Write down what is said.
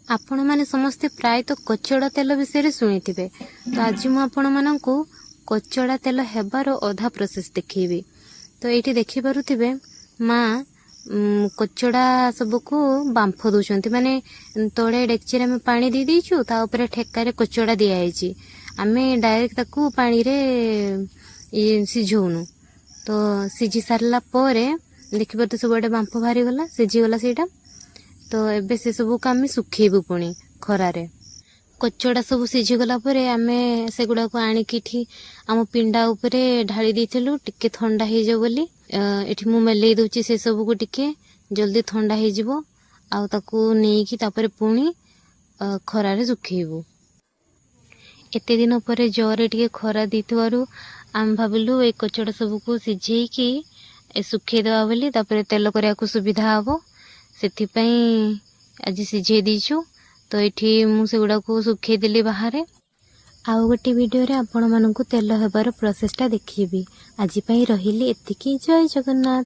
ଆପଣମାନେ ସମସ୍ତେ ପ୍ରାୟତଃ କଚଡ଼ା ତେଲ ବିଷୟରେ ଶୁଣିଥିବେ। ତ ଆଜି ମୁଁ ଆପଣମାନଙ୍କୁ କଚଡ଼ା ତେଲ ହେବାର ଅଧା ପ୍ରୋସେସ୍ ଦେଖେଇବି। ତ ଏଇଠି ଦେଖିପାରୁଥିବେ, ମା କଚଡ଼ା ସବୁକୁ ବାମ୍ଫ ଦେଉଛନ୍ତି। ମାନେ ତଳେ ଡେକ୍ଚିରେ ଆମେ ପାଣି ଦେଇ ଦେଇଛୁ, ତା ଉପରେ ଠେକାରେ କଚଡ଼ା ଦିଆହେଇଛି। ଆମେ ଡାଇରେକ୍ଟ ତାକୁ ପାଣିରେ ଇଏ ସିଝଉନୁ। ତ ସିଝି ସାରିଲା ପରେ ଦେଖିପାରୁଥିବେ, ସବୁଆଡ଼େ ବାମ୍ଫ ବାହାରିଗଲା, ସିଝିଗଲା ସେଇଟା। ତ ଏବେ ସେସବୁକୁ ଆମେ ଶୁଖେଇବୁ ପୁଣି ଖରାରେ। କଚଡ଼ା ସବୁ ସିଝିଗଲା ପରେ ଆମେ ସେଗୁଡ଼ାକୁ ଆଣିକି ଏଠି ଆମ ପିଣ୍ଡା ଉପରେ ଢାଳି ଦେଇଥିଲୁ, ଟିକେ ଥଣ୍ଡା ହେଇଯାଉ ବୋଲି। ଏଠି ମୁଁ ମେଲେଇ ଦଉଛି ସେସବୁକୁ, ଟିକେ ଜଲ୍ଦି ଥଣ୍ଡା ହେଇଯିବ। ଆଉ ତାକୁ ନେଇକି ତାପରେ ପୁଣି ଖରାରେ ଶୁଖେଇବୁ। ଏତେ ଦିନ ପରେ ଜୋରରେ ଟିକେ ଖରା ଦେଇଥିବାରୁ ଆମେ ଭାବିଲୁ ଏଇ କଚଡ଼ା ସବୁକୁ ସିଝେଇକି ଶୁଖେଇଦେବା ବୋଲି, ତାପରେ ତେଲ କରିବାକୁ ସୁବିଧା ହବ। ସେଥିପାଇଁ ଆଜି ସିଝେଇ ଦେଇଛୁ। ତ ଏଇଠି ମୁଁ ସେଗୁଡ଼ାକୁ ଶୁଖେଇଦେଲି ବାହାରେ। ଆଉ ଗୋଟେ ଭିଡ଼ିଓରେ ଆପଣମାନଙ୍କୁ ତେଲ ହେବାର ପ୍ରୋସେସଟା ଦେଖେଇବି। ଆଜି ପାଇଁ ରହିଲି ଏତିକି। ଜୟ ଜଗନ୍ନାଥ।